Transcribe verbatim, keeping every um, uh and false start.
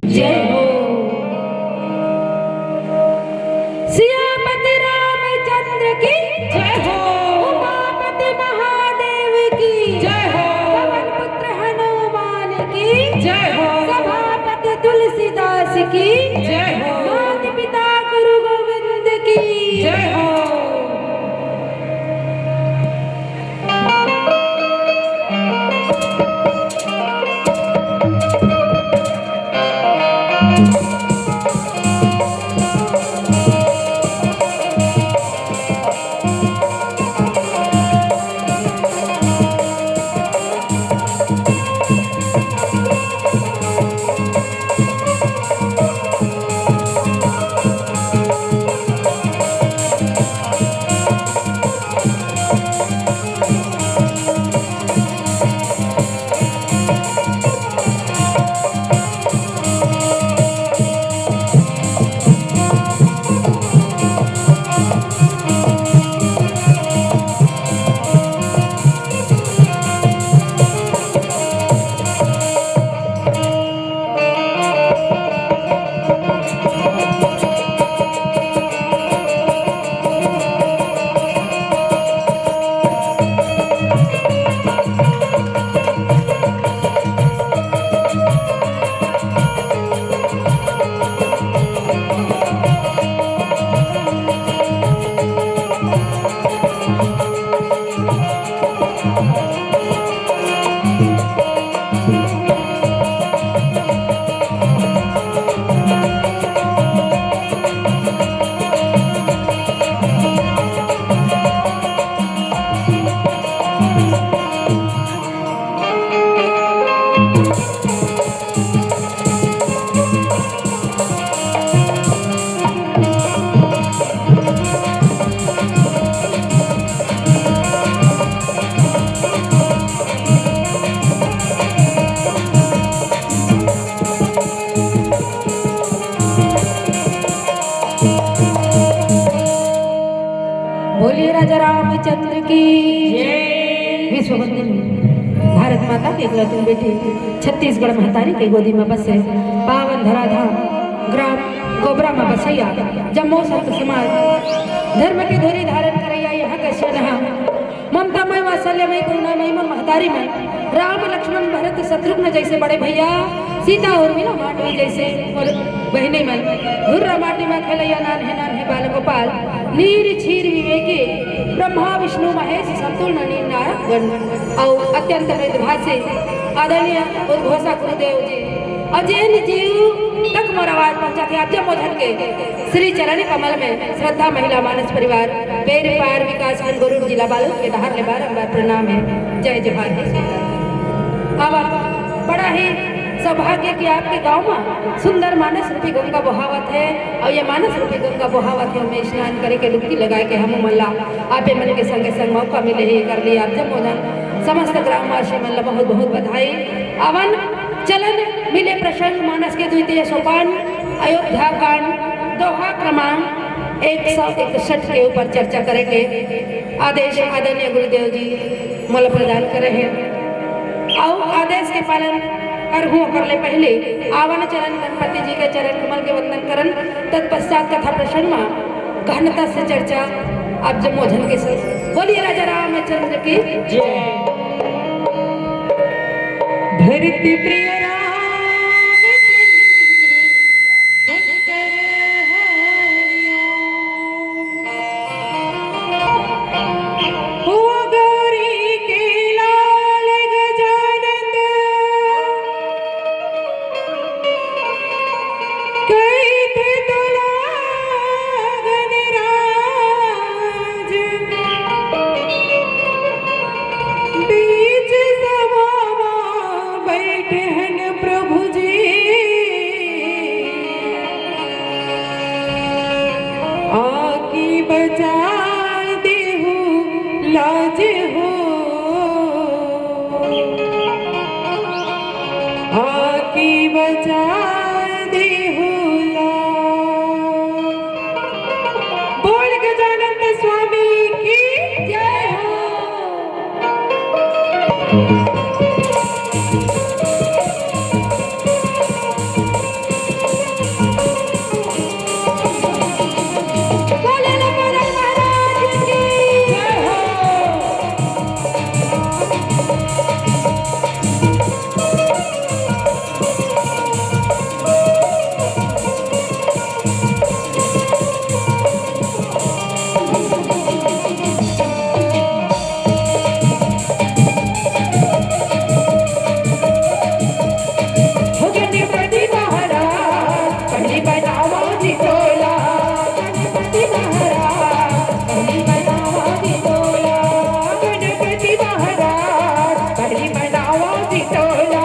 जय हो। सियापति रामचंद्र की जय हो। उमापति महादेव की जय हो। पवन पुत्र हनुमान की जय हो। सभापति तुलसीदास की जय हो। माता पिता गुरु गोविंद की जय हो। बोलिए राजा रामचंद्र की जय। विश्व वंदन। भारत माता के एकलौती बेटी, छत्तीसगढ़ महतारी के गोदी में बसे, पावन धराधाम ग्राम गोबरा में बसैया जम्मो संत समाज, धर्म के धुरी धारण करैया यहाँ के सेना, ममतामय वात्सल्यमय करुणामय मोर महतारी मन, राम लक्ष्मण भरत शत्रुघ्न जैसे बड़े भैया, सीता उर्मिला मांडवी जैसे मोर बहिनी मन, धुर्रा माटी में खेलैया नान्हे नान्हे बाल गोपाल, नीर क्षीर विवेकी, ब्रह्मा विष्णु महेश संतुल ननी नारद गण, अउ अत्यंत मृदुभाषी आदरणीय उद्घोषक गुरुदेव जी, अउ जेन जीव तक मोर आवाज पहुंचाथे, आप जम्मो झन के श्री चरण कमल में श्रद्धा महिला मानस परिवार, पेर पार विकासखंड गरूर, जिला बालोद के डहर ले बारंबार प्रणाम हे। जय जोहार हे। अब बड़ा ही सौभाग्य कि आपके गांव में सुंदर मानस रूपी गंगा बोहावत हे, अउ ये मानस रूपी गंगा बोहावत हे, ओमे स्नान करे के डुबकी लगाए के हमू मन ला आपे मन के संगे संग मौका मिले हे, एकर लिए आप जम्मो झन समस्त ग्रामवासी मन ला बहुत बहुत बधाई। अवन चलन मिले प्रसंग मानस के द्वितीय सोपान अयोध्या कांड दोहा क्रमांक एक सौ इकसठ के ऊपर चर्चा करे के आदेश आदरणीय गुरुदेव जी मोला प्रदान करे हे। अउ आदेश के पालन करहूं, ओकर ले पहले आवन चरण गणपति जी के चरण कमल के वंदन करन, तत्पश्चात कथा प्रसंग में गहनता से चर्चा आप जम्मो झन के संग। बोलिए राजा रामचंद्र की जय। धरती प्रिय